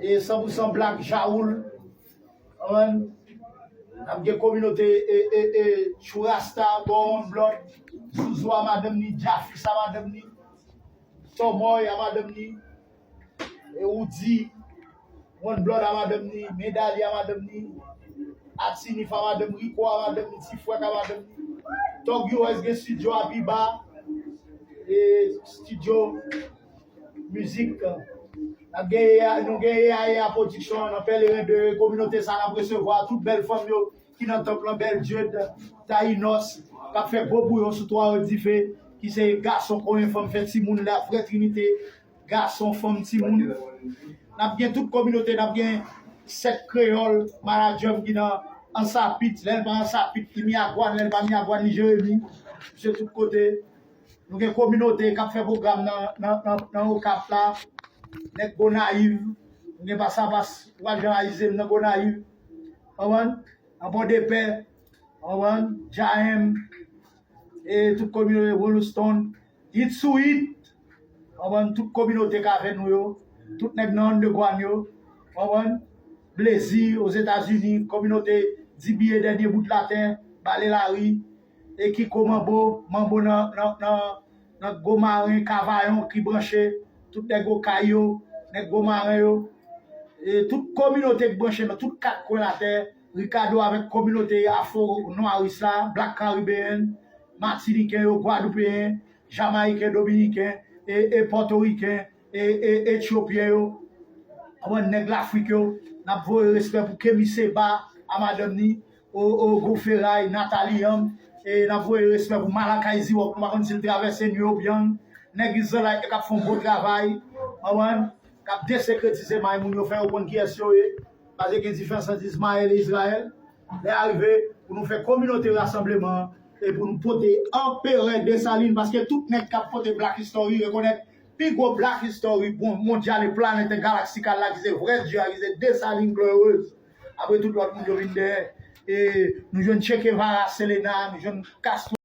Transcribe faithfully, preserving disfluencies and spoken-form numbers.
E san pou san Black Jaoul. Konprann? N ap gen kominote e, e, e, Chou Rasta, Bò One Blood, Zouzou a madanm ni, Jafis a madanm ni, Tòmòy a madanm ni, e Woody, One Blood a madanm ni, Medali a madanm ni, Atinif a madanm, Rico a madanm ni, Ti Frèk a madanm ni. Tòg U S gen studio Abiba, e studio mizik. N ap gen E A, nou gen E A, E A Production nan Pèleren de, kominote sa n ap resevwa tout bèl fanm yo ki nan tanp lan, Bèl Jud, Tayinos, k ap fè gwo bouyon sou twa wòt dife, ki se gason konyen fanm fè timoun, la vrè trinite, gason, fanm, timoun. N ap gen tout kominote, n ap gen Sèt Kreyòl, manadjè m ki nan Ansapit, lè l pa Ansapit, li Miragwàn, lè l pa Miragwàn, li Jeremi, misye tout kote. Nou gen kominote k ap fè pwogram nan, nan, nan, nan Okap la, nèg Gonayiv, nou gen Pasapas, Waljean Ayizem nan Gonayiv, konprann? Nan Pòdepè, konprann? Jaèm, e tout kominote Williston, Hit sou Hit, konprann? Tout kominote k avè nou yo, tout nèg nan underground yo, konprann? Blezi, Ozetazini, kominote D B A, Dènye Bout Latè, Bale Lari, e Kiko Manbo, Manbo nan, nan, nan, nan Gwo Maren, Kavayon ki branche, tout nèg Okay yo, nèg Gwo Maren yo, e tout kominote ki branche nan tout kat kwen latè, Ricardo avèk kominote Afro Nwaris la, Black Caribbean, Matiniken yo, Gwadloupeyen, Jamayiken, Dominiken, e, e Pòtoriken, e, e Etyopyen yo, konprann, nèg Lafrik yo, n ap voye respè pou Kemi Seba a madanm ni, o, o Gwo Feray, Nathalie Yam, e n ap voye respè pou Malakai Ziwòk, nou pa konn si l travèse New York, Young, nèg Izrayèl yo k ap fè yon bon travay, konprann, k ap desekretize may moun yo, fè yo konn kiyès yo ye, paske gen diferans ant Izmayèl e Izrayèl. Lè a rive pou nou fè kominote rasanbleman an e pou nou pote Anperè Desalin, paske tout nèg k ap pote Black History rekonèt pi gwo Black History, bon, mondyal e planèt e galaktikal la, ki se vrè Dye a, ki se Desalin Glorieuse. Apre tout lòt moun yo vin dèyè. E nou jwenn Che Guevara, Selena, nou jwenn Castro.